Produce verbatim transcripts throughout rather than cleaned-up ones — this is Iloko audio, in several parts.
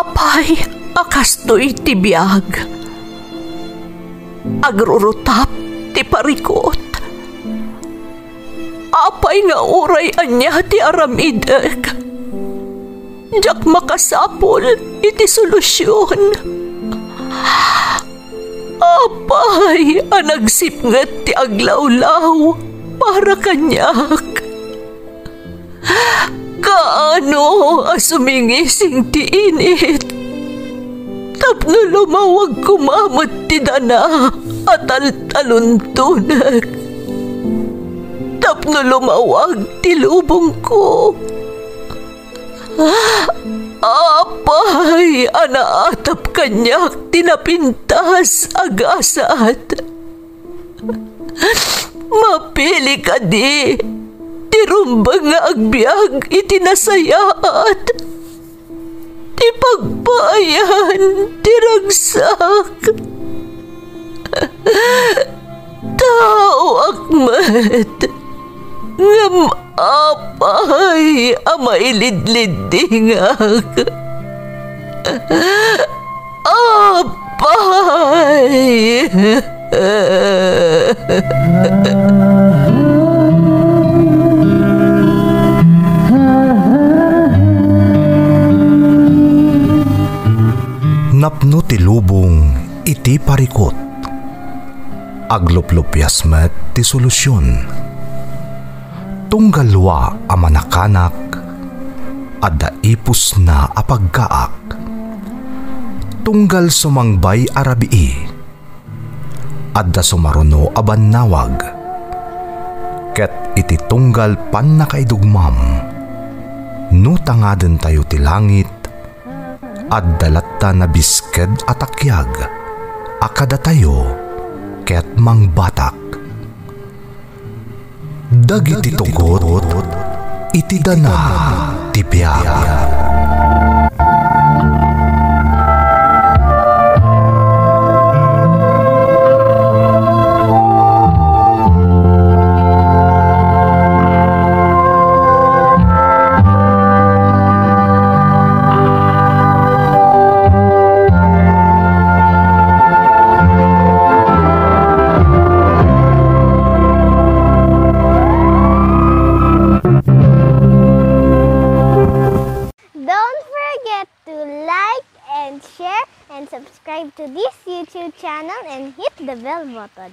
Apay a kastoy ti biag? Agrurutap ti parikut. Apay nga uray ania ti aramidek, diak makasapul iti solusion. Apay a nagsipnget ti aglawlaw para kaniak? Kaano a sumingising ti init tapno lumawag koma met ti dana a taltaluntonek, tapno lumawag ti lubongko? Apay a naatap kaniak ti napintas a gasat? Mapili kadi ti rumbeng nga agbiag iti nasayaat, ti pagpaayan ti ragsak? Taoak met, ngem apay a mailidliddingak? Apay! Napno ti lubong iti parikut. Agluplupias met ti solusion. Tunggal lua a manakanak, adda ipusna a pagkaak. Tunggal sumangbay a rabii, adda sumaruno a bannawag. Ket iti tunggal pannakaidugmam, no tangadentayo ti langit, adda latta nabisked a takiag a kadatayo ket mangbatak. Dagiti tugot iti dana ti biag. Don't forget to like and share and subscribe to this YouTube channel and hit the bell button.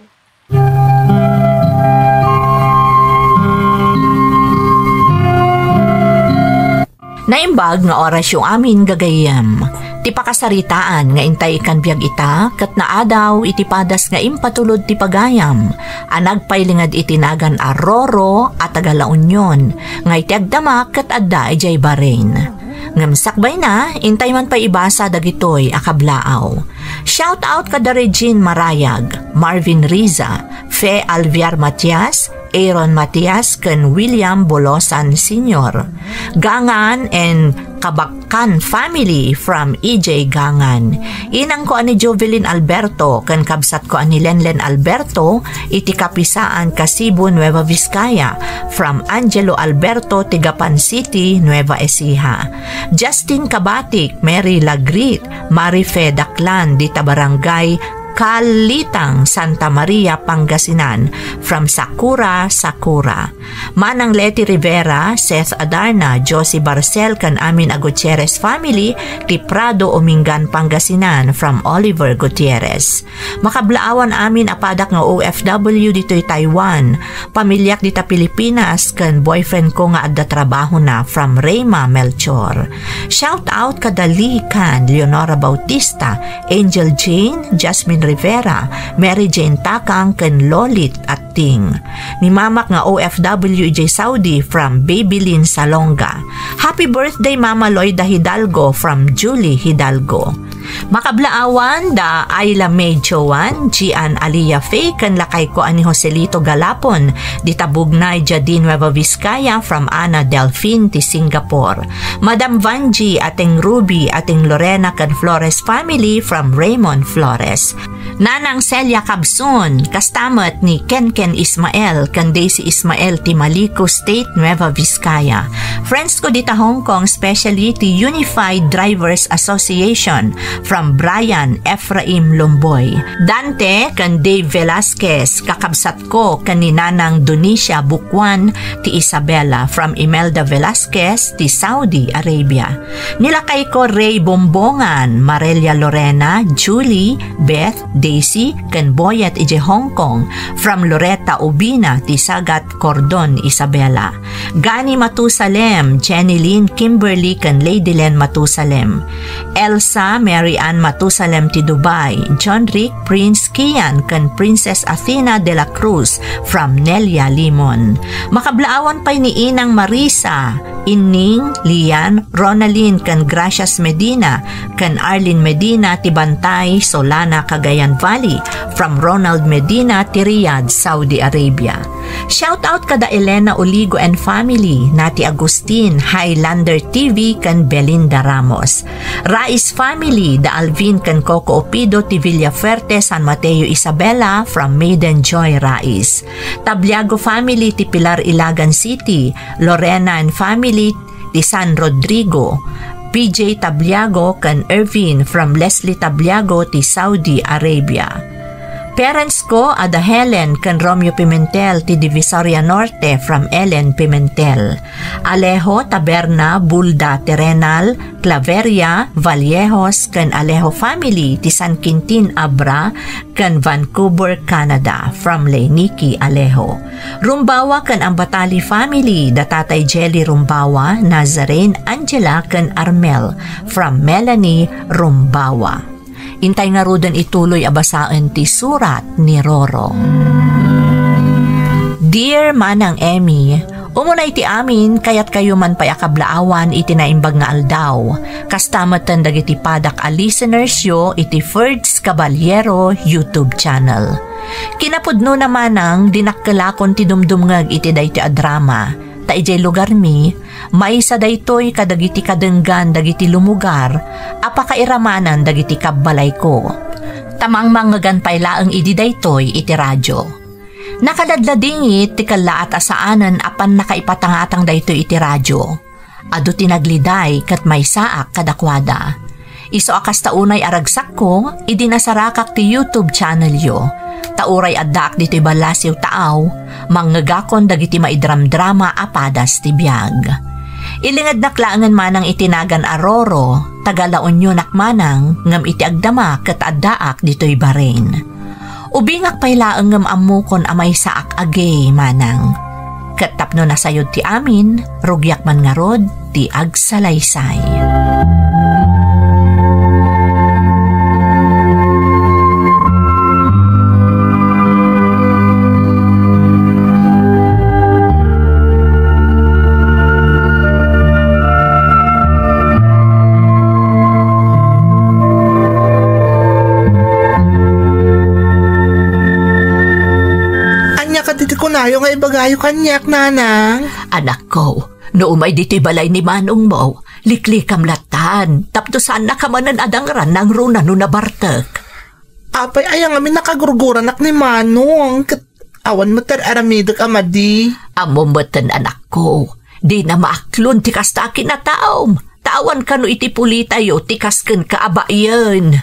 Naimbag nga orasyo amin, gagayyem. Ti pakasaritaan nga intay ikkan biag ita ket naadaw iti padas nga impatulod ti pagayam a nagpailinged iti nagan a Roro a taga La Union nga iti agdama ket adda idiay Bahrain. Ngem sakbayna, intay man pay ibasa dagitoy a kablaaw. Shout out kada Regine Marayag, Marvin Riza, Fe Alviar Matias, Aaron Matias, ken William Bolosan Senior. Gangan and Kabakkan family from E J Gangan. Inangko a ni Jovelyn Alberto ken kabsatko a ni Lenlen Alberto iti Kapisaan, Kasibu, Nueva Vizcaya, from Angelo Alberto, Tigapan City, Nueva Ecija. Justin Kabatik, Mary Lagrit, Marife Daklan, dita Barangay Kalitang, Santa Maria, Pangasinan, from Sakura, Sakura. Manang Leti Rivera, Seth Adarna, Josie Barcel, ken amin a Gutierrez family, ti Prado, Umingan, Pangasinan, from Oliver Gutierrez. Makablaawan amin a padak nga O F W ditoy Taiwan. Pamiliak dita Pilipinas ken boyfriend ko nga adda trabahona, from Reyma Melchor. Shout out kada Lee Can, Leonora Bautista, Angel Jane, Jasmine Rivera, Mary Jane Takang, ken Lolit Atting. Ni mamak nga O F W idiay Saudi, from Babylin Salonga. Happy birthday, Mama Loida Hidalgo, from Julie Hidalgo. Makablaawan da Ayla May Joan, Gian Alia Faye, ken lakayko a ni Joselito Galapon, dita Bugnay, Jadin, Nueva Vizcaya, from Ana Delfin ti Singapore. Madam Vanji, Ateng Ruby, Ateng Lorena, ken Flores family, from Raymond Flores. Nanang Celia Cabson, kasta met ni Kenken Ismael ken Daisy Ismael ti Malico State, Nueva Vizcaya. Friends ko dita Hong Kong, especially ti Unified Drivers Association, from Brian Ephraim Lomboy. Dante ken Dave Velasquez, kakabsat ko ken ni Nanang Donicia Bukuan ti Isabela, from Imelda Velasquez ti Saudi Arabia. Ni lakay ko Ray Bombongan, Marelia Lorena, Julie, Beth, Daisy, ken Boyet idiay Hong Kong, from Loretta Ubina ti Sagat Cordon, Isabela. Gani Matusalem, Jenny Lynn Kimberly ken Lady Len Matusalem. Elsa Mary Ann Matusalem ti Dubai, John Rick, Prince Kian ken Princess Athena de la Cruz from Nelia Limon. Makablaawan pay ni Inang Marisa, Inning, Lian, Ronaldin ken Gracias Medina, ken Arlene Medina ti Bantay, Solana, Cagayan Valley, from Ronald Medina ti Riyadh, Saudi Arabia. Shout out kada Elena Oligo and family, Nati Agustin, Highlander T V, ken Belinda Ramos. Rais family, da Alvin ken Coco Opido ti Villafuerte, San Mateo, Isabela, from Maiden Joy Rais. Tabliago family ti Pilar, Ilagan City, Lorena and family ti San Rodrigo, P J Tabliago ken Ervin from Leslie Tabliago ti Saudi Arabia. Parents ko, ada Helen ken Romeo Pimentel ti Divisoria Norte from Ellen Pimentel. Alejo, Taberna, Bulda, Terenal, Claveria, Vallejos, ken Alejo family ti San Quintin, Abra, ken Vancouver, Canada, from Lay Nikki Alejo. Rumbawa ken Ambatali family, da Tatay Jelly Rumbawa, Nazarene, Angela, ken Armel, from Melanie Rumbawa. Intay ngaruden ituloy a basaen ti surat ni Roro. Dear Manang Emmy, umuna iti amin, kayatkayo man pay a kablaawan iti naimbag nga aldaw. Kasta metten dagiti padak a listenersyo iti Ferds Caballero YouTube channel. Kinapudnona, Manang, dinakkelakon ti dumdumngeg iti daytoy a drama, ta idiay lugarmi, maysa daytoy kadagiti kadenggan dagiti lumugar a pakairamanan dagiti kabbalayko. Ta mangmangngegan pay laeng idi daytoy iti radio. Nakaladladingit ti kellaat a saanen a pannakaipatangatang daytoy iti radio. Adu ti nagliday ket maysaak kadakuada. Isu a kasta unay a ragsakko idi nasarakak ti YouTube channelyo. Ta uray addaak ditoy ballasiw taaw, mangngegakon dagiti maidramdrama a padas ti biag. Ilingednak laengen, Manang, iti nagan a Roro, taga La Unionak, Manang, ngem iti agdama ket addaak ditoy Bahrain. Ubingak pay laeng ngem ammokon a maysaak a gay, Manang. Ket tapno nasayod ti amin, rugiak man ngarud ti agsalaysay. Ania kadi ti kunayo nga ibagayo kaniak, Nanang? Anakko, no umay ditoy balay ni manongmo, liklikam lattan, tapno saannaka manen a dangran nangruna no nabartek. Apay, aya ngamin a kagurguranak ni Manong, ket awan met ti ar-aramidek a madi. Ammom metten, anakko, dina maaklon ti kasta a kinataom, ta awan kano iti pulitayo ti kas kenka a baien.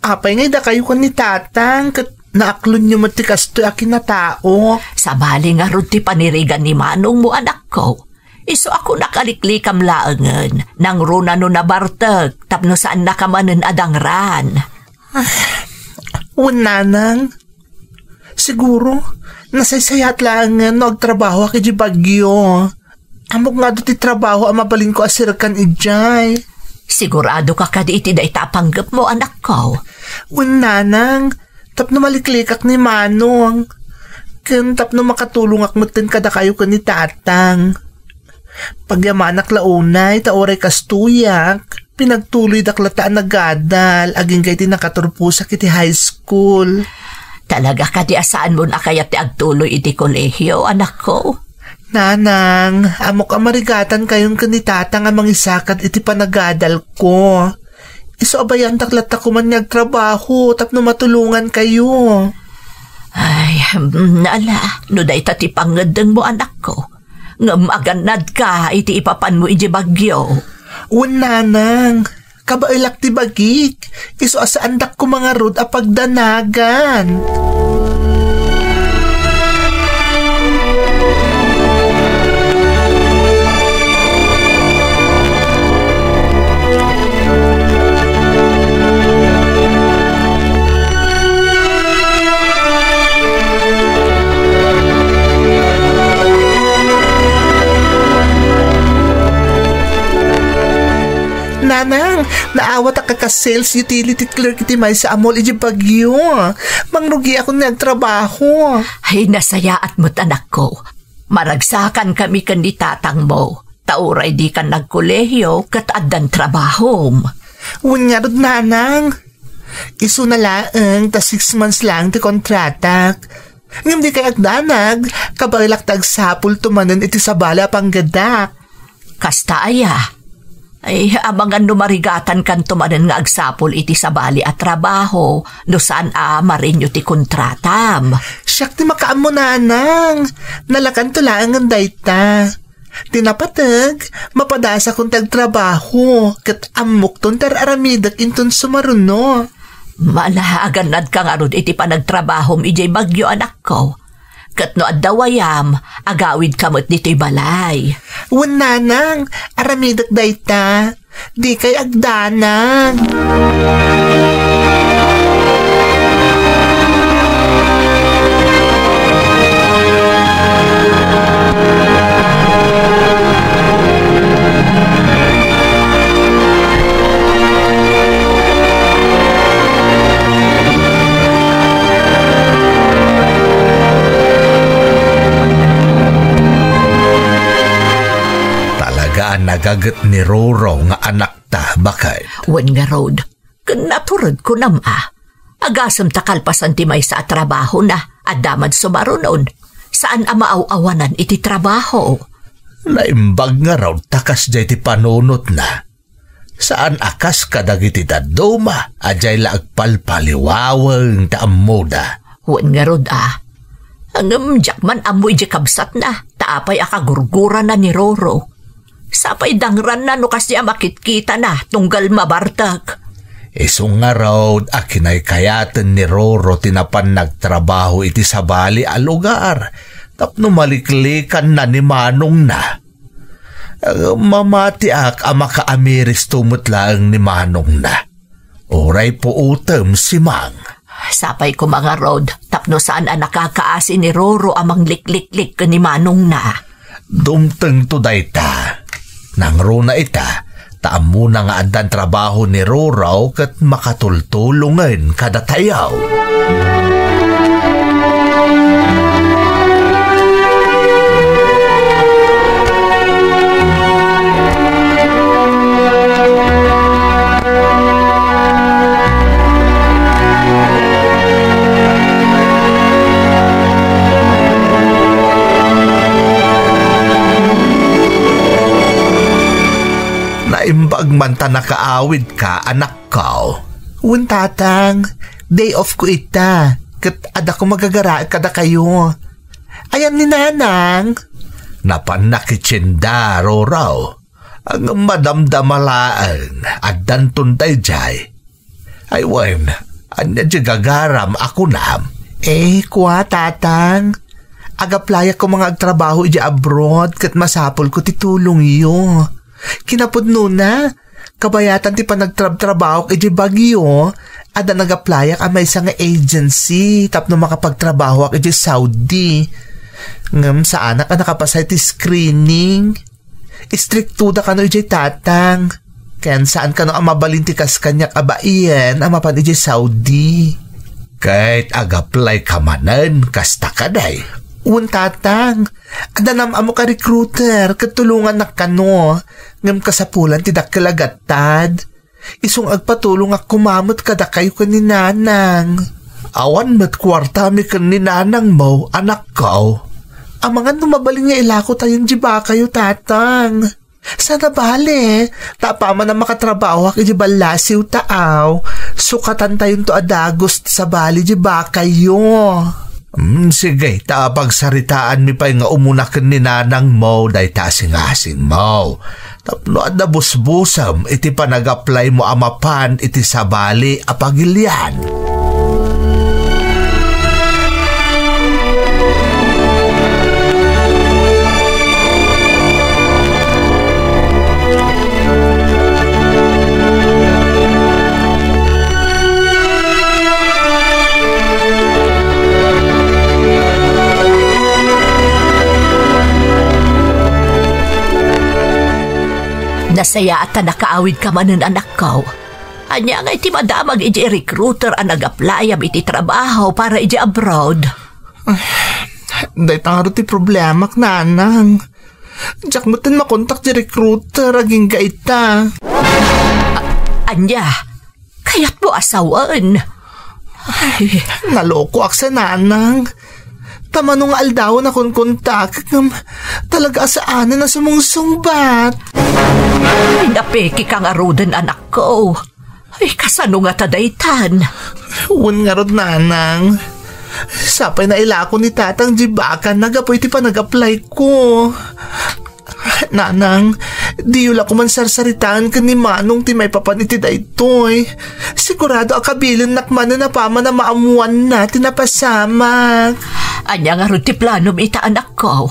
Apay nga idakayo ken ni Tatang, ket naaklonyo met ti kastoy a kinatao? Sabali ngarud ti panirigan ni manongmo, anakko. Isu a kunak a liklikam laengen, nangruna no nabartek, tapno saannaka manen a dangran. Wen, Nanang. Siguro, nasaysayaat laengen no agtrabahoak iti Baguio. Ammok nga adu ti trabaho a mabalinko a sirkan idiay. Siguradoka kadi iti dayta a panggepmo, anakko? Wen, Nanang, tapno maliklikak ni Manong. Ken tapno makatulongak metten kadakayo ken ni Tatang. Pagyamanak la unay ta uray kastoyak, pinagtuloydak latta a nagadal agingga iti nakaturposak iti high school. Talaga kadi a saanmon a kayat ti agtuloy iti kolehio, anakko? Nanang, ammok a marigatankayon ken ni Tatang a mangisakad iti panagadalko. Isu a bayandak latta koman nga agtrabaho tapno matulongankayo. Ay, mm, ala, no dayta ti pangngeddengmo, anakko. Ngem agannadka iti ipapanmo iti bagyo. Wen, nanang, kabaelak ti bagik, isu a saandak koma ngarud a pagdanagan. Nanang, naawatak a kas-sales utility clerk iti maysa a mall iti bagyo. Mangrugiakon nga agtrabaho. Ay, nasayaat met, anakko. Maragsakankami ken ni tatangmo. Ta uray dikan nagkolehiyo ket addan trabahom. Wen ngarud, nanang. Isuna laeng ta six months laeng ti kontratak. Ngem dikay agdanag, kabaelak ta agsapulto manen iti sabali a panggedak. Kasta aya? Ay, amangan no marigatankanto manen nga agsapul iti sabali a trabaho no saan a marenew ti kontratam. Siak ti makaammo, nanang. Nalakanto laengen dayta. Ti napateg, mapadasakon ti agtrabaho, ket ammokton ti ar-aramidek inton sumaruno. Mala, agannadka ngarud iti panagtrabahom idiay bagyo, anakko. Ket no adda wayam, agawidka met ditoy balay. Wen, nanang, aramidek dayta. Dikay agdanag. Talaga a nagaget ni Roro nga anakta, baket. Wen ngarud, ken natured kunam a. Agasem ta kalpasan ti maysa a trabahona, adda man sumarunon. Saan a maaw-awanan iti trabaho. Naimbag ngarud ta kasdiay ti panunotna. Saan a kas kadagiti dadduma a diay la agpalpaliwaweng ta ammoda. Wen ngarud a. Ngem diak man ammo idiay kabsatna, ta apay a kagurgurana ni Roro. Sapay dangranna no kasdiay a makitkitana tunggal mabartek. Isu ngarud a kinaykayaten ni Roro ti napan nagtrabaho iti sabali a lugar tapno maliklikanna ni manongna. Mamatiak a makaamiristo met laeng ni manongna. Uray puotem, Simang. Sapay koma ngarud, tapno saan a nakakaasi ni Roro a manglikliklik ken ni manongna. Dumtengto dayta. Nangruna ita, ta ammona nga addan trabaho ni Roro ket makatultulongen kadatayo. Naimbag man ta nakaawidka, anakko. Wen, tatang, day off ko ita, ket adda ko magagaraek kadakayo. Ayan ni Nanang? Napan nakitsinda, Roro. Ang madamdama laeng, addanton daydiay. Ay wen, ania ti gagaram a kunam? Eh, kua, tatang. Agaplayak koma nga agtrabaho idiay abroad ket masapulko ti tulongyo. Kinapudnona, kabayatan ti panagtrabtrabahok idiay Baguio, adda nagaplayak a maysa nga agency tapno makapagtrabahoak idiay Saudi. Ngem saanak a nakapasay ti screening. Istriktoda kano idiay tatang. Ken saan kano a mabalin ti kas kaniak a baien a mapan idiay Saudi. Ket agaplayka manen, kasta kadi? Wen, tatang. Adda nam-ammok a recruiter ket tulongannak kano. Ngem kasapulan ti dakkel a gattad. Isu nga agpatulongak koma met kadakayo ken ni Nanang. Awan met kuartami ken ni Nanangmo, anakko. Amangan no mabalin nga ilakotayon diay bakayo, tatang. Saan a bale, ta apaman a makatrabahoak idiay ballasiw ta aw, sukatantayonto a dagus ti sabali diay bakayo. Hmm, sige, ta pagsaritaanmi pay nga umuna ken ni nanangmo dayta a singasingmo. Tapno adda busbusem iti panag-applymo a mapan iti sabali a pagilian. Nasayaat ta nakaawidka manen, anakko. Ania ngay ti madamag idiay recruiter a nag-applyam iti trabaho para idiay abroad? Ay, dayta ngarud ti problemak, nanang. Diak met makontak ti recruiter agingga ita. A-, ania? Kayatmo a sawen? Ay, nalokoak sa, nanang. Ta mano nga aldaw a nakonkontak, ngem talaga a saanen a sumungsungbat. Ay, napekeka ngaruden, anakko. Ay, kasano ngata daytan? Wen ngarud, nanang. Sapay nailako ni tatang diay bakanna gapu iti panag-applyko. Nanang, diyo la koman sarsaritaen ken ni Manong ti maipapan iti daytoy. Sigurado a kabilinnak manen apaman a maammoanna ti napasamak. Ania ngarud ti planom ita, anakko?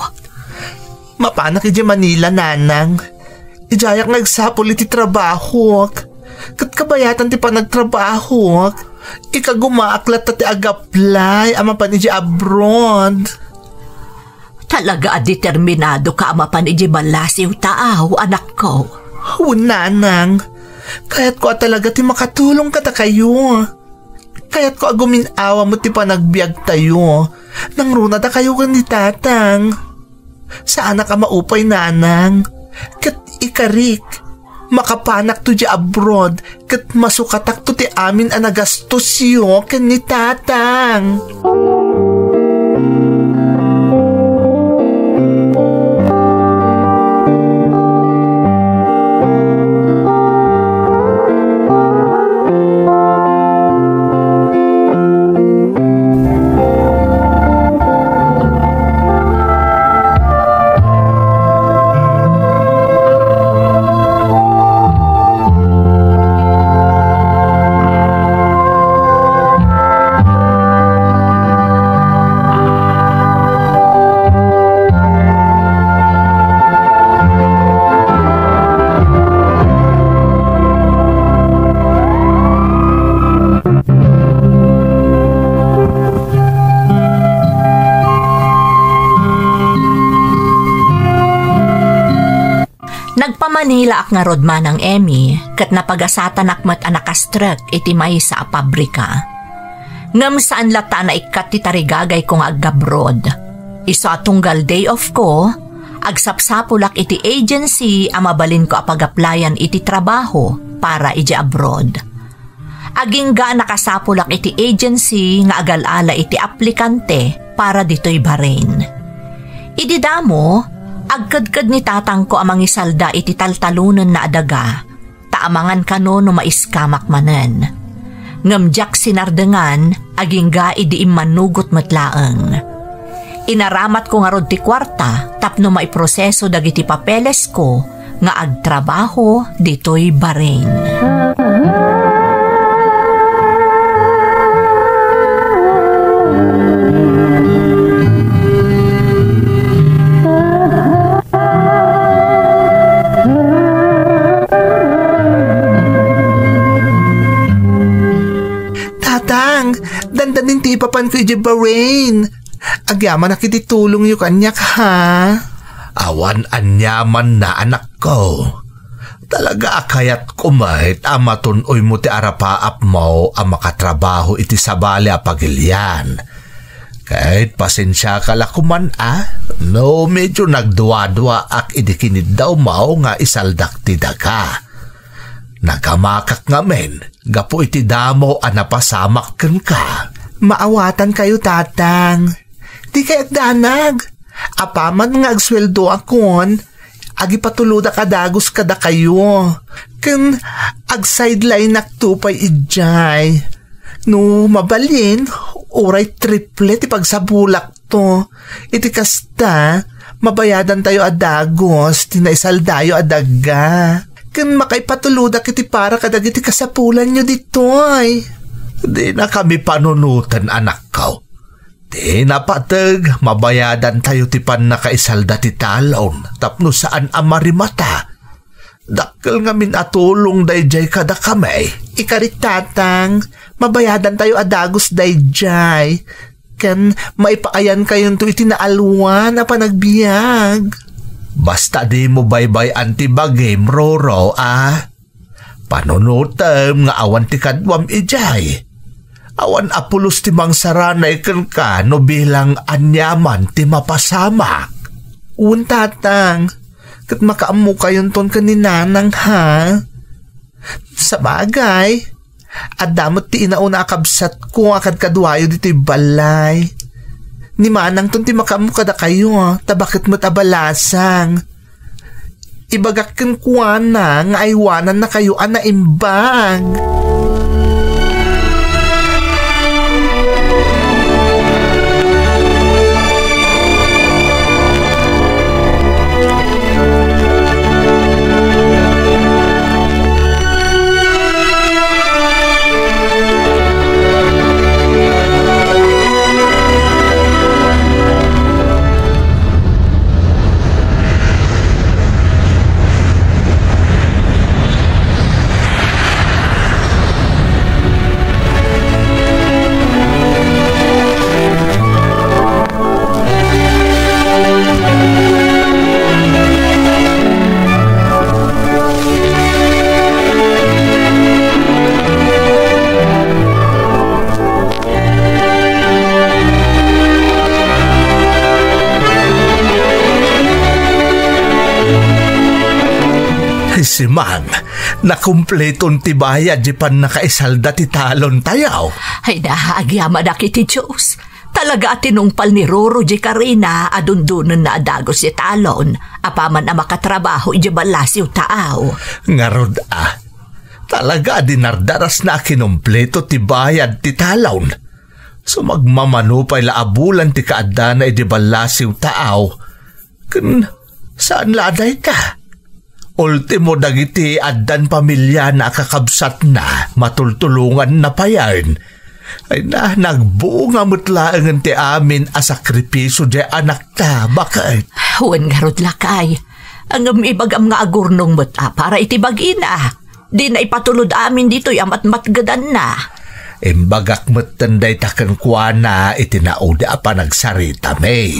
Mapanak idiay Manila, nanang. Idiayak nga agsapul iti trabahok. Ket kabayatan ti panagtrabahok, ikagumaak latta ti ag-apply a mapan idiay abroad. Talaga a determinadoka a mapan idiay ballasiw taaw, anakko. Wen, nanang. Kayatko a talaga ti makatulong kadakayo. Kayatko a gumin-awa met ti panagbiagtayo. Nangruna dakayo ken ni tatang. Saanak a maupay, nanang. Ket ikarik, makapanakto idiay abroad ket masukatakto ti amin a nagastosyo ken ni tatang. Nagpamanilaak ngarud, Manang Emmy, ket napagasatanak met a nakastrek iti maysa a pabrika. Ngem saan latta a naikkat ti tarigagayko nga agabroad. Isu a tunggal day off ko, agsapsapulak iti agency a mabalinko a pag-applyan iti trabaho para idiay abroad. Agingga a nakasapulak iti agency nga agal-ala iti aplikante para ditoy Bahrain. Idi damo, agkedked ni tatangko a mangisalda iti taltalonenna a daga, ta amangan kano no maiskamak manen. Ngem diak sinardengan, agingga idi immanugot met laeng. Inaramatko ngarud ti kuarta tapno maiproseso dagiti papelesko nga agtrabaho ditoy Bahrain. Tatang, dandanin ti ipapanko idiay Bahrain. Agyamanak iti tulongyo kaniak, ha? Awan aniamanna, anakko. Talaga a kayatko met a matun-oymo ti arapaapmo a makatrabaho iti sabali a pagilian. Ket pasensiaka la koman a no medyo nagduaduaak idi kiniddawmo nga isaldak ti daga. Nagamakak ngamin gapu iti damo a napasamak kenka. Maawatankayo, Tatang. Dikay agdanag. Apaman nga agsueldoakon, agipatulodak a dagus kadakayo. Ken agsidelinekto pay idiay. No mabalin, uray triple ti pagsapulakto. Iti kasta, mabayadantayo a dagus ti naisaldayo a daga. Ken makaipatulodak iti para kadagiti kasapulanyo ditoy. Dinakami panunoten, anakko. Ti napateg, mabayadantayo ti pannakaisalda ti talon tapno saan a marimata. Dakkel ngamin a tulong daydiay kadakami. Ikarit, Tatang, mabayadantayo a dagus daydiay. Ken maipaayankayonto iti naalwan a panagbiag. Basta dimo baybay-an ti bagim, Roro, a? Panunotem nga awan ti kaduam idiay. Awan a pulos ti mangsaranay kenka no bilang aniaman ti mapasamak. Wen, Tatang, ket makaammokayonton ken ni Nanang, ha? Sabagay, adda met ti inauna a kabsatko a kadkaduayo ditoy balay. Ni Manangton ti makaammo kadakayo, ta baket met a balasang. Ibagak kenkuana nga aywanannakayo a naimbag. Ay, Simang, nakumpleton ti bayad di pannakaisalda ti talontayo. Ay, naagyaman a iti Dios. Talaga a tinungpal ni Roro di karina a dundonenna a dagus ti talon, apaman a makatrabaho iti ballasiw taaw. Ngarud a, talaga a dinardarasna a kinumpleto ti bayad ti talon. Sumagmamano pay la a bulan ti kaaddana idi ballasiw taaw. Ken saan la a dayta? Ultimo dagiti addan pamiliana a kakabsatna, matultulonganna payen. Ay na, nagbunga met laengen ti amin a sakripisio diay anakta, baket. Wen ngarud, lakay. Ngem ibagam nga agurnong met a para iti bagina. Dina ipatulod amin ditoy a matmatgedanna. Imbagak metten dayta kenkuana iti naudi a panagsarita, May.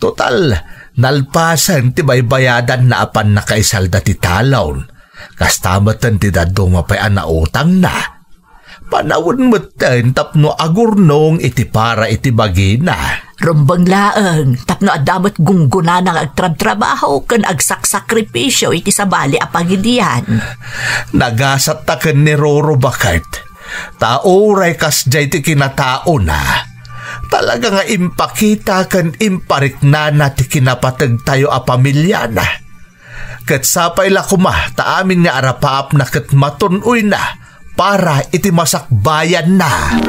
Total, nalpasen ti baybayadanna a pannakaisalda ti talon. Kasta metten ti dadduma pay a nautangna. Panawen metten tapno agurnong iti para iti bagina. Rumbeng laeng tapno adda met gunggonana nga agtrabtrabaho ken agsaksakripisio iti sabali a pagidian. Nagasatta ken ni Roro, baket. Ta uray kasdiay ti kinataona, talaga nga impakita ken impariknana ti kinapategtayo a pamiliana. Ket sapay la koma ta amin nga arapaapna ket matun-oyna para iti masakbayanna.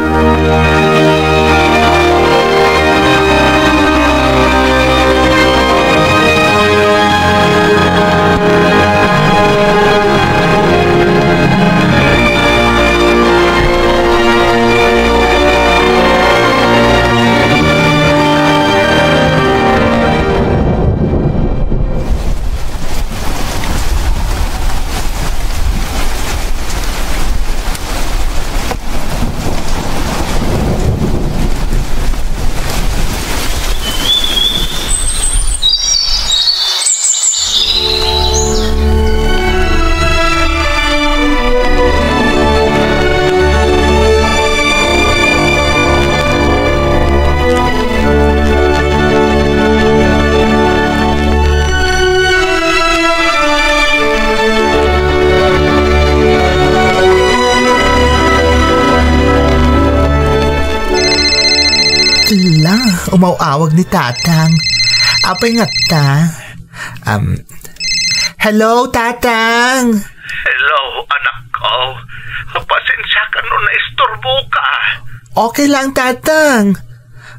Ala, umaw-awag ni Tatang. Apay ngata? Um, hello, Tatang! Hello, anakko. Pasensiakan no naisturboka. Okay lang, Tatang.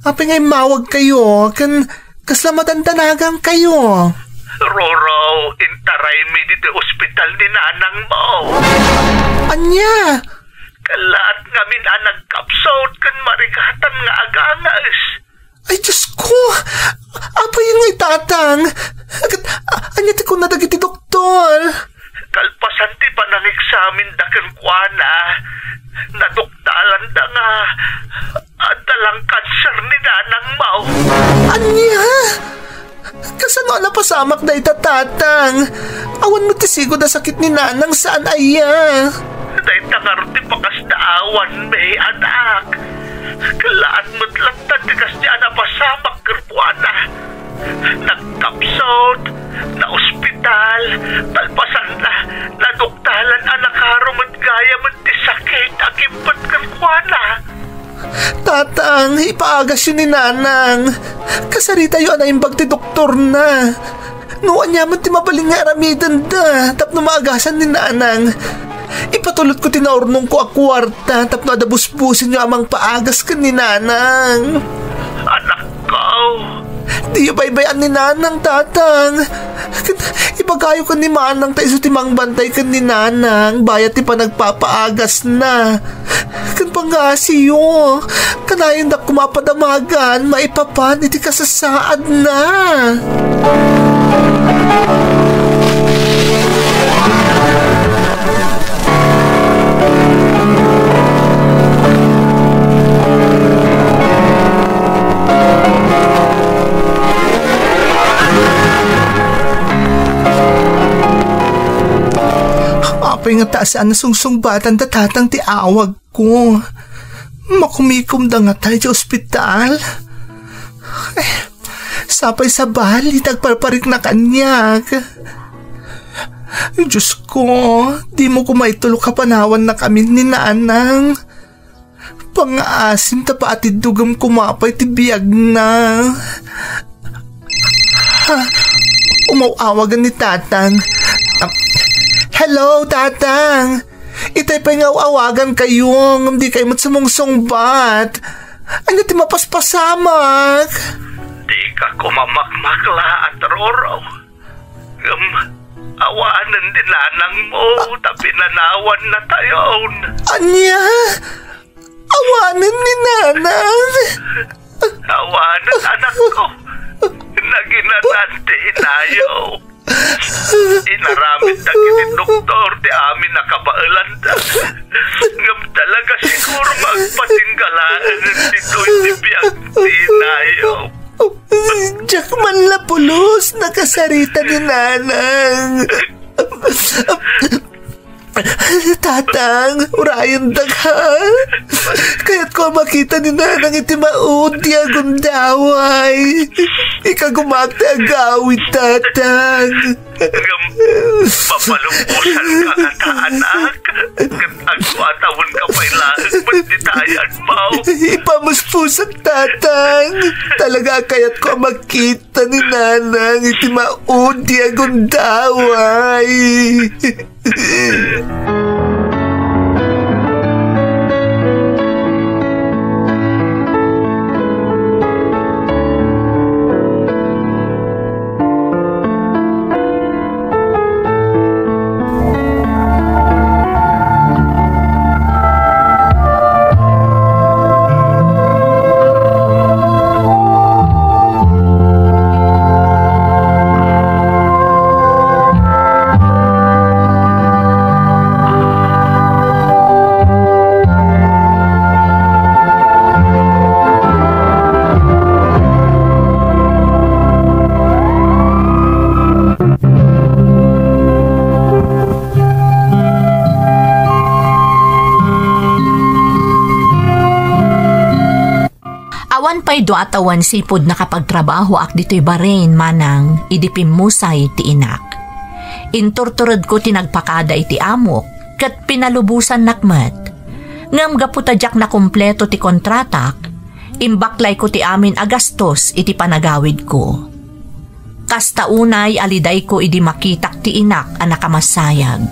Apay nga immawagkayo, ken kasla madandanagankayo? Roro, intaraymi ditoy ospital ni nanangmo. Ania? Kallaat ngamin a nagkapsut ken marigatan nga aganges. Ay, Diyos ko! Apay nga itatang? Ket, a-, ania ti kuna dagiti doktor? Kalpasan ti panangeksaminda kenkuana, naduktalanda nga adda lang kanser ni nanangmo. Ania? Kasano a napasamak dayta, Tatang? Awan met ti sigud a sakit ni Nanang saan aya? Dayta ngarud ti pakasdaawanmi, anak. Kallaat met latta ti kasdi a napasamak kenkuana. Nagkapsut, naospital, kalpasanna, naduktalan a nakaro met gayam ti sakit a kippet kenkuana. Tatang, ipaagasyo ni Nanang. Kasaritayo a naimbag ti doktorna. No ania man ti mabalin nga aramidenda tapno maagasan ni Nanang, ipatulotko ti naurnongko a kuarta tapno adda busbusenyo a mangpaagas ken ni Nanang. Anakko. Diyo baybay-an ni Nanang, Tatang. Ken ibagayo ken ni Manang ta isu ti mangbantay ken ni Nanang bayat ti panagpapaagasna. Ken pangngasiyo, kanayon da koma a padamagan maipapan iti kasasaadna. Apay nga ta saan a sungsungbatanda, Tatang, ti awagko? Makumikomda ngata idiay ospital? Eh, sapay sabali ti agparparikna kaniak. Diyos ko, dimo koma itulok a panawannakami ni Nanang. Pangngaasim ta paatiddogem koma pay ti biagna. Ha? Umaw-awagan ni Tatang. Ah, hello, Tatang! Itay pay nga aw-awagankayo, ngem dikay met sumungsungbat. Ania ti mapaspasamak? Dika koma makmaklaat, Roro. Ngem awanen ni nanangmo ta pinanawanna tayon. Ania? Awanen ni Nanang? Awanen, anakko. Naginatan ti inayo. Inaramid dagiti doktor ti amin a kabaelanda. Ngem talaga siguro nga agpatingga laeng ditoy ti biag ti inayo. Diak man la pulos nakasarita ni Nanang. Tatang, urayendak, ha? Kayatko a makita ni Nanang iti maudi a gundaway. Ikagumaak ti agawid, Tatang. Ngem, mapalubosanka ngata, anak. Ket agpatawenka pay laeng met ditayan, Mau. Ipamuspusak, Tatang. Talaga a kayatko a makita ni Nanang iti maudi a gundaway. Awan pay dua a tawen sipud nakapagtrabahoak ditoy Bahrain, Manang, idi pimmusay ti inak. Inturturedko ti nagpakada iti amok, ket pinalubosannak met. Ngem gapu ta diak nakumpleto ti kontratak, imbaklayko ti amin a gastos iti panagawidko. Kasta unay a lidayko idi makitak ti inak a nakamassayag.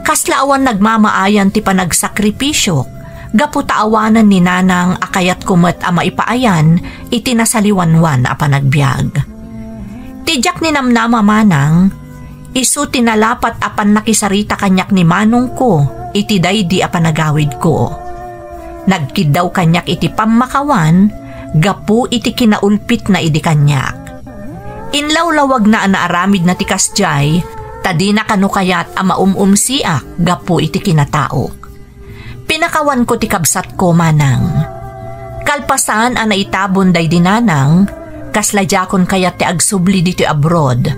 Kasla awan nagmamaayan ti panagsakripisyok gapu ta awanen ni Nanang a kayatko met a maipaayan iti nasaliwanwan a panagbiag. Ti diak ninamnama manang, isu ti nalapat a pannakisarita kaniak ni manongko iti daydi a panagawidko. Nagkiddaw kaniak iti pammakawan gapu iti kinaulpitna idi kaniak. Inlawlawagna a naaramidna ti kasdiay, ta dina kano kayat a maum-umsiak gapu iti kinataok. Pinakawanko ti kabsatko manang. Kalpasan a naitabon daydi Nanang, kasla diakon kayat ti agsubli ditoy abroad.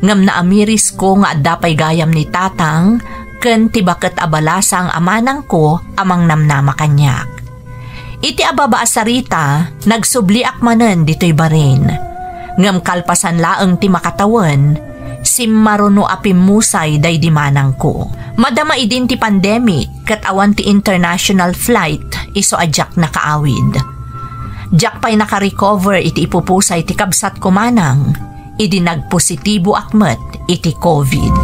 Ngem naamirisko nga adda pay gayam ni Tatang ken ti baket a balasang a manangko a mangnamnama kaniak. Iti ababa a sarita, nagsubliak manen ditoy barin. Ngem kalpasan laeng ti makatawen, simmaruno a pimmusay daydi manangko. Madama idin ti pandemic ket awan ti international flight isu a diak nakaawid. Diak pay nakarecover iti ipupusay ti kabsatko manang idi nagpositiboak met iti covid.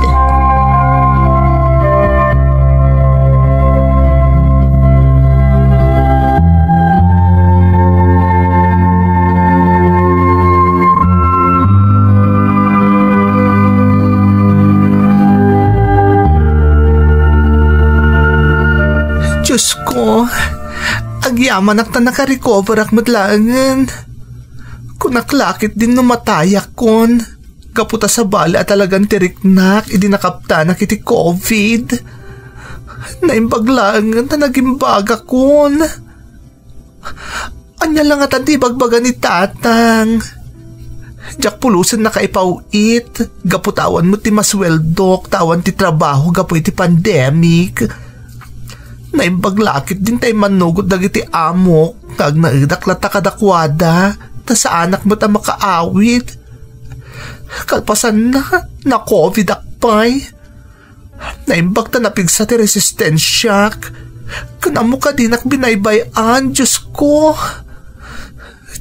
Diyos ko, agyamanak ta nakarecoverak met laengen. Kunak la ketdin no matayakkon. Gapu ta sabali a talagan ti riknak idi nakaptanak iti covid. Naimbag laengen ta nagimbagakon. Ania la ngatan ti ibagbaga ni Tatang? Diak pulosen nakaipaw-it, gapu ta awan met ti masueldok, ta awan ti trabaho gapu iti pandemic. Naimbag la ketdin ta immannugot dagiti amok, nga agnaedak latta kadakuada, ta saanak met a makaawid. Kalpasanna, na-covidak pay. Naimbag ta napigsa ti resistensiak. Ken ammok a dinak binaybay-an, Diyos ko.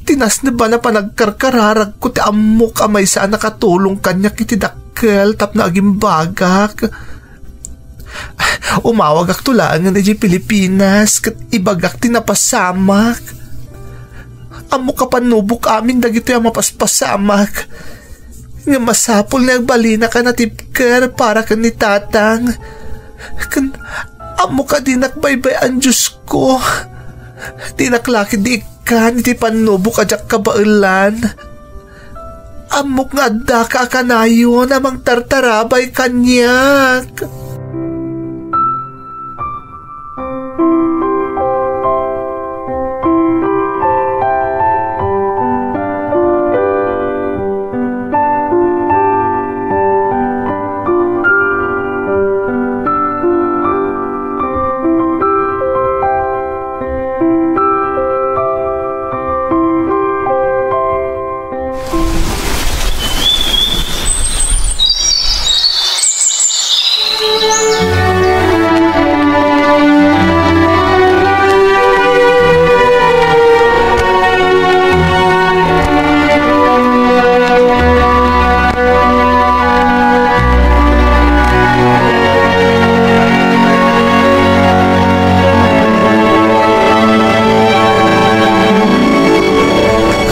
Ti nasneban a panagkarkararagko ti ammok a maysa a nakatulong kaniak iti dakkel tapno agimbagak. Umawagakto laengen idiay Pilipinas ket ibagak ti napasamak. Ammok a pannubok amin dagitoy a mapaspasamak. Ngem masapul nga agbalinak a natibker para ken ni Tatang. Ken ammok a dinak baybay-an, Diyos ko. Dinak la ketdi ikkan iti pannubok a diak kabaelan. Ammok nga addaka a kanayon a mangtartarabay kaniak.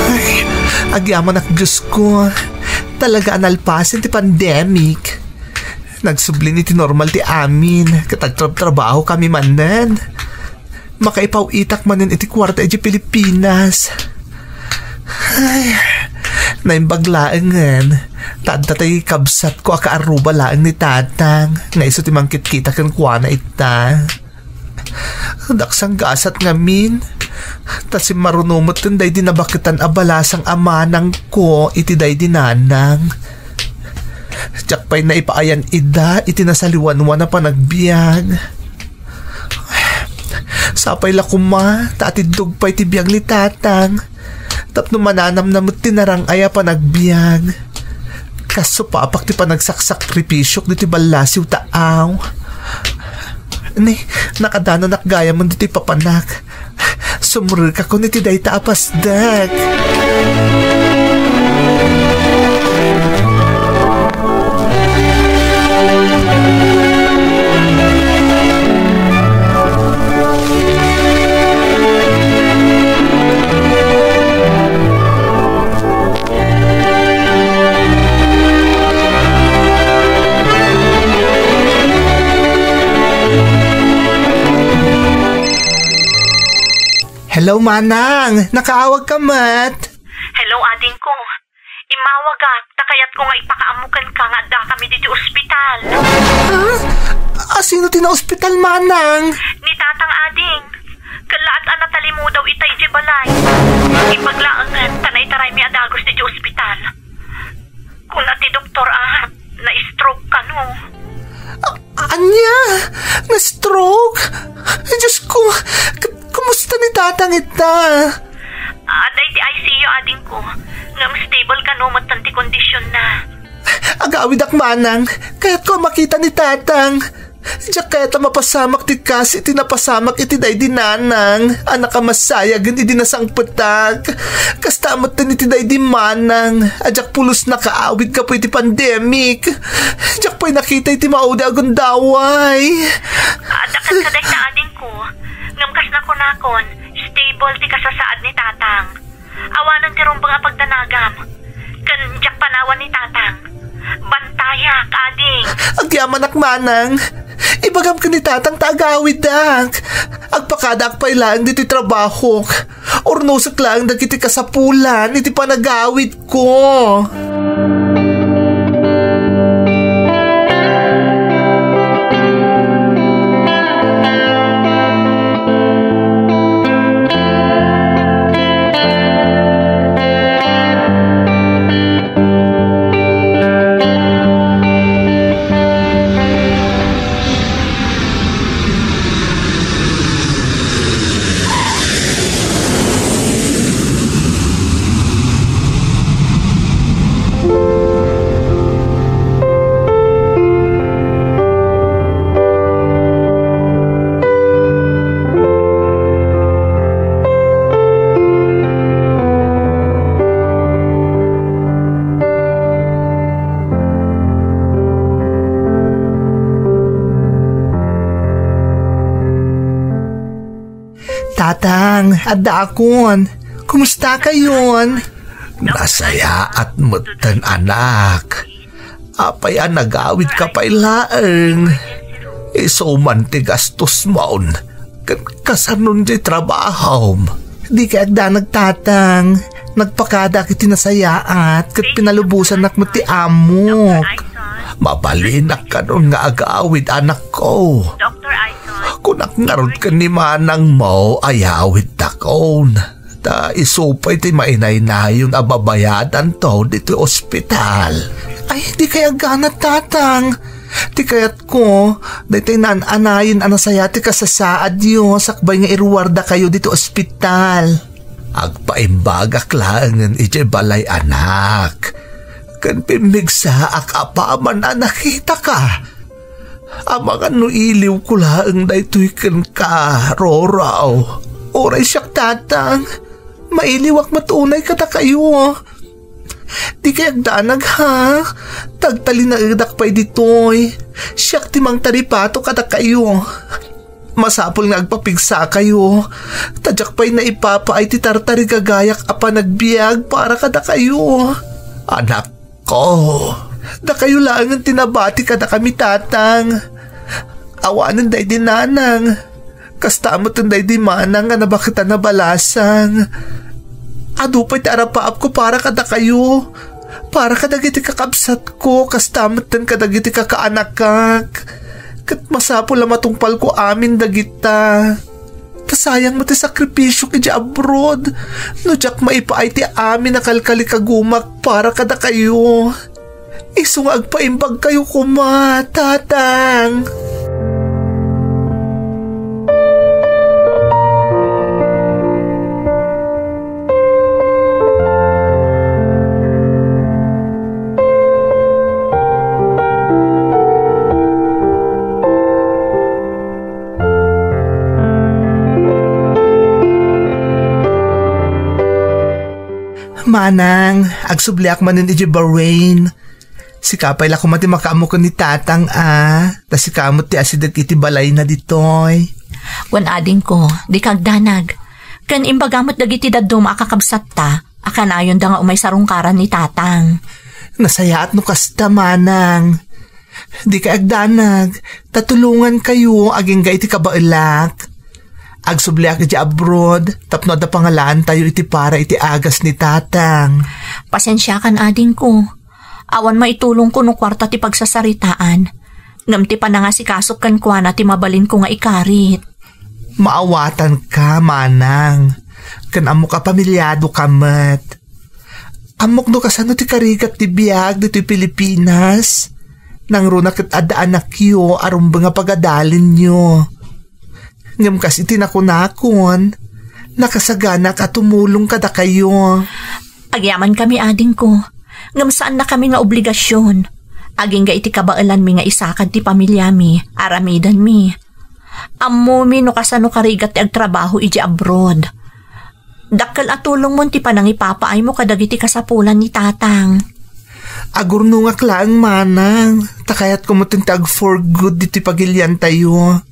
Ay, agyamanak, Diyos ko. Talaga a nalpasen ti pandemic. Nagsublin iti normal ti amin, ket agtrabtrabaho kami manen. Makaipaw-itak manen iti kuarta idiay Pilipinas. Ay, naimbag laengen. Ta adda tay kabsatko a kaarruba laeng ni Tatang, nga isu ti mangkitkita kenkuana ita. Daksang gasat ngamin, ta simmaruno metten daydi nabaketan a balasang a manangko iti daydi Nanang. Diak pay naipaayan ida iti nasaliwanwan a panagbiag. Sapay la koma, ta atiddog pay ti biag ni Tatang. Tapno mananamna met ti narang-ay a panagbiag. Kas supapak ti panagsaksakripisyok ditoy ballasiw ta aw. Ni, nakadananak gayamen ditoy papanak. Sumrekakon iti dayta a pasdek. Hello, Manang. Nakaawag ka met? Hello, adingko. Immawagak, ta kayatko nga ipakaammo kenka nga addakami ditoy ospital. Ha? Asino ti naospital, Manang? Ni Tatang, ading. Kallaat a natalimudaw ita idiay balay. Imbag laengen ta naitaraymi a dagus ditoy ospital. Kuna ti doktor a na-stroke kano. A-, ania? Na-stroke? Ay, Diyos ko, k-, kumusta ni Tatang ita? Adda iti I C U, adingko. Ngem stable kano met ti kondisionna. Agawidak, Manang. Kayatko a makita ni Tatang. Diak kayat a mapasamak ti kas iti napasamak iti daydi nanang a nakamassayagen idi nasangpetak. Kasta met iti daydi manang a diak pulos nakaawid gapu iti pandemic. Diak pay nakita iti maudi a gundaway. Adda kenka dayta, adingko. Ngem kas nakunakon, stable ti kasasaad ni Tatang. Awanen ti rumbeng a pagdanagam. Ken diak panawan ni Tatang. Bantayak, ading. Agyamanak, Manang. Ibagam ken ni Tatang ta agawidak. Agpakadaak pay laeng ditoy trabahok. Urnosek laeng dagiti kasapulan iti panagawidko. Tatang, addaakon. Kumusta kayon? Nasayaat metten, anak. Apay a nagawid ka pay laeng? Isu man ti gastos mon. Ket kasanon ti trabahom? Di kay agdanag, Tatang. Nagpakadaak iti nasayaat ket pinalubosannak met ti amok. Mabalinak kanon nga agawid, anakko. Kunak ngarud ken ni manangmo a yawidtakon. Ta isu pay ti mainaynayon a babayadanto ditoy ospital. Ay, di kay agana, Tatang. Ti kayatko, daytoy naan-anayon a nasayaat ti kasasaadyo sakbay nga iruardakayo ditoy ospital. Agpaimbagak laengen idiay balay, anak. Ken pimmigsaak apaman a nakitaka. Amangan no iliwko laeng daytoy kenka, Roro. Uray siak, Tatang. Mailiwak met unay kadakayo. Di kay agdanag, ha? Tagtalinaedak pay ditoy. Siak ti mangtaripato kadakayo. Masapul nga agpapigsakayo. Ta diak pay naipapaay ti tartarigagayak a panagbiag para kadakayo. Anak, Ko, dakayo laengen ti nabati kadakami, Tatang. Awanen daydi nanang. Kasta met daydi manang nga nabaketan a balasang. Adu pay ti arapaapko para kadakayo, para kadagiti kakabsatko, kasta metten kadagiti kakaanakak. Ket masapul a matungpalko amin dagita. Ta sayang met ti sakripisiok idiay abroad no diak maipaay ti amin a kalkalikagumak para kadakayo. Isu nga agpaimbagkayo koma, Tatang. Manang, agsubliak manen idiay Bahrain. Sika pay la koma ti makaammo ken ni Tatang a, ta sika met ti asideg iti balayna ditoy. Wen adingko, dika agdanag. Ken imbaga met dagiti dadduma a kakabsatta a kanayonda nga umay sarungkaran ni Tatang. Nasayaat no kasta, Manang. Dika agdanag, ta tulongankayo agingga iti kabaelak. Agsubliak iti abroad tapno adda pangalaantayo iti para iti agas ni Tatang. Pasensiakan, adingko. Awan maitulongko no kuarta ti pagsasaritaan. Ngem ti panangasikasok kenkuana ti mabalinko nga ikarit. Maawatanka, manang. Ken ammok a pamiliadoka met. Ammok no kasano ti karigat ti biag ditoy Pilipinas. Nangruna ket adda anakyo a rumbeng a pagadalinyo. Ngem kas iti nakunakon, nakasaganak a tumulong kadakayo. Agyamankami, adingko, ngem saannakami nga obligasion. Agingga iti kabaelanmi nga isakad ti familiami, aramidenmi. Ammomi no kasano karigat ti agtrabaho idiay abroad. Dakkel a tulongmon ti panangipapaaymo kadagiti kasapulan ni Tatang. Agurnongak laeng, manang, ta kayatko met ti ag-for good ditoy pagiliantayo.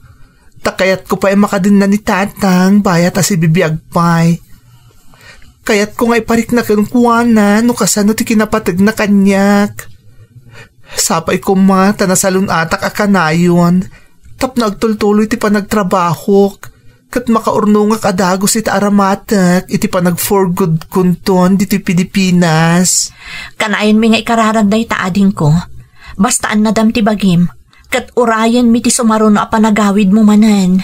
Ta kayatko pay a makadenna ni Tatang bayat a sibibiag pay. Kayatko nga iparikna kenkuana no kasano ti kinapategna kaniak. Sapay koma ta nasalun-atak a kanayon tapno agtultuloy ti panagtrabahok ket makaurnongak a dagus iti aramatek iti panag-for good kunton ditoy Pilipinas. Kanayanmi nga ikararag dayta, adingko. Basta annadam ti bagim, ket urayenmi ti sumaruno a panagawidmo manen.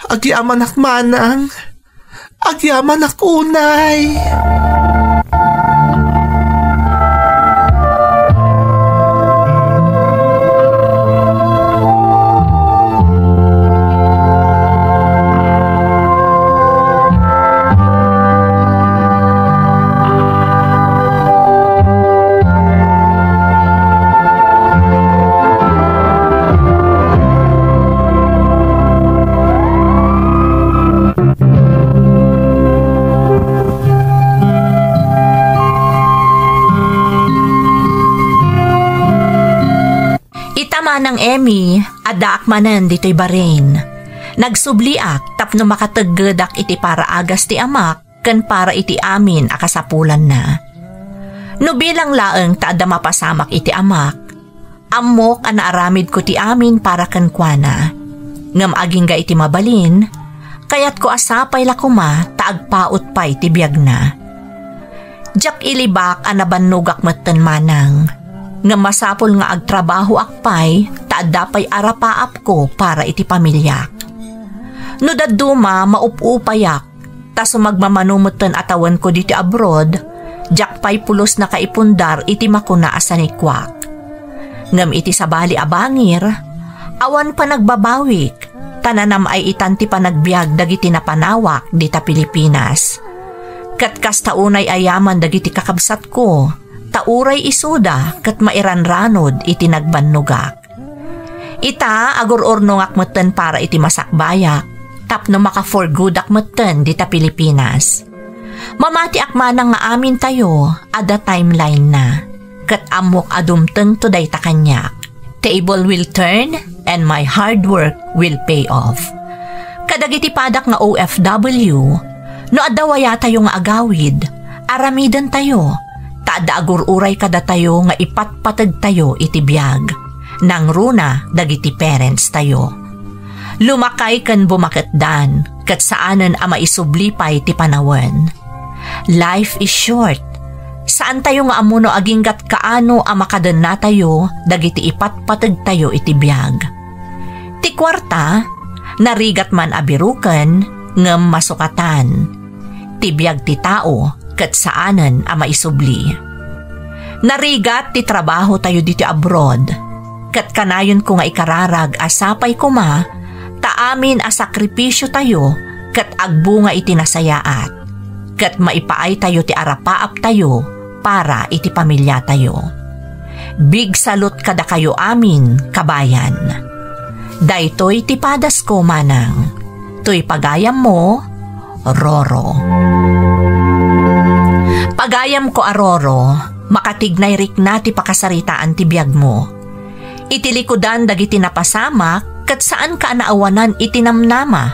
Agyamanak, manang. Agyamanak unay. Ita, Manang Emmy, addaak manen ditoy Bahrain. Nagsubliak tapno makateggedak iti para agas ti amak ken para iti amin a kasapulanna. No bilang laeng ta adda mapasamak iti amak, ammok a naaramidko ti amin para kenkuana. Ngem agingga iti mabalin, kayatko a sapay la koma ta agpaut pay ti biagna. Diak ilibak a nabannogak metten, manang, ngem masapul nga agtrabahoak pay ta adda pay arapaapko para iti pamiliak. No dadduma, maup-upayak ta sumagmamano metten a tawenko ditoy abroad, diak pay pulos nakaipundar iti makuna a sanikuak. Ngem iti sabali a bangir, awan panagbabawik, ta nanam-ay-itan ti panagbiag dagiti napanawak dita Pilipinas. Ket kasta unay a yaman dagiti kakabsatko, ta uray isuda ket mairanranod iti nagbannogak. Ita, agur-urnongak metten para iti masakbayak, tapno maka-for goodak metten dita Pilipinas. Mamatiak manang nga amintayo adda timeline-na, ket ammok a dumtengto dayta kaniak. The table will turn and my hard work will pay off. Kadagiti padak nga O F W, no adda wayatayo nga agawid, aramidentayo, ta adda agur-uray kadatayo nga ipatpategtayo iti biag, nangruna dagiti parents-tayo. Lumakay ken bumaketdan, ket saanen a maisubli pay ti panawen. Life is short. Saantayo nga ammo no aginggat kaano a makadennatayo dagiti ipatpategtayo iti biag. Ti kuarta, narigat man a biruken, ngem masukatan. Ti biag ti tao ket saanen a maisubli. Narigat ti trabahotayo ditoy abroad, ket kanayonko nga ikararag a sapay koma ta amin a sakripisiotayo ket agbunga iti nasayaat, ket maipaaytayo ti arapaaptayo para iti pamiliatayo. Big salute kadakayo amin, kabayan. Daytoy ti padasko, manang. Toy pagayammo, Roro. Pagayamko a Roro, makatignay rikna ti pakasaritaan ti biagmo. Iti likudan dagiti napasamak, ket saanka a naawanan iti namnama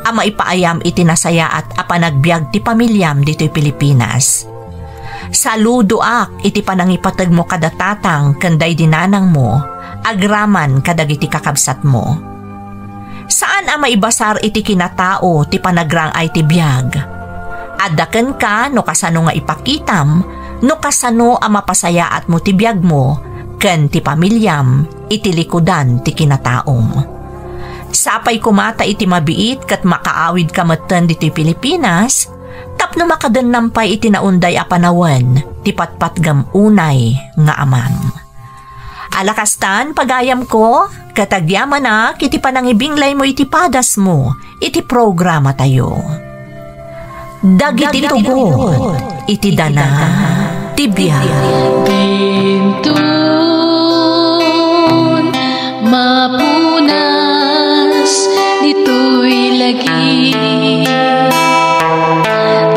a maipaayam iti nasayaat a panagbiag ti pamiliam ditoy Pilipinas. Saludoak iti panangipategmo kada tatang ken daydi nanangmo agraman kadagiti kakabsatmo. Saan a maibasar iti kinatao ti panagraang-ay ti biag. Adda kenka no kasano nga ipakitam, no kasano a mapasayaatmo ti biagmo ken ti pamiliam iti likudan ti kinataom. Sapay koma ta iti mabiit ket makaawidka metten ditoy Pilipinas tapno makadennam pay iti naunday a panawen ti patpatgam unay nga amam. Ala kastan, pagayamko, ket agyamanak iti panangibinglaymo iti padasmo iti programatayo. Dagiti tugot iti dana ti biag. Dinton mapunas ditoy lagi.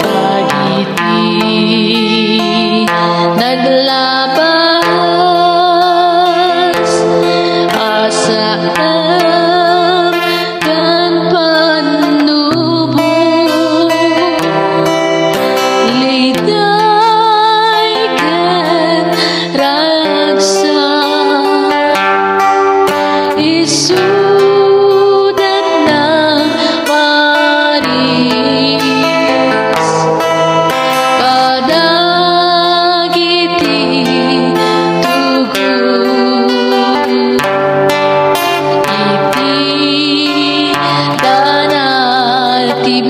Dagiti naglabas a saan ken pannubo, liday ken ragsak, isudat na paris kadagiti tugot iti dana ti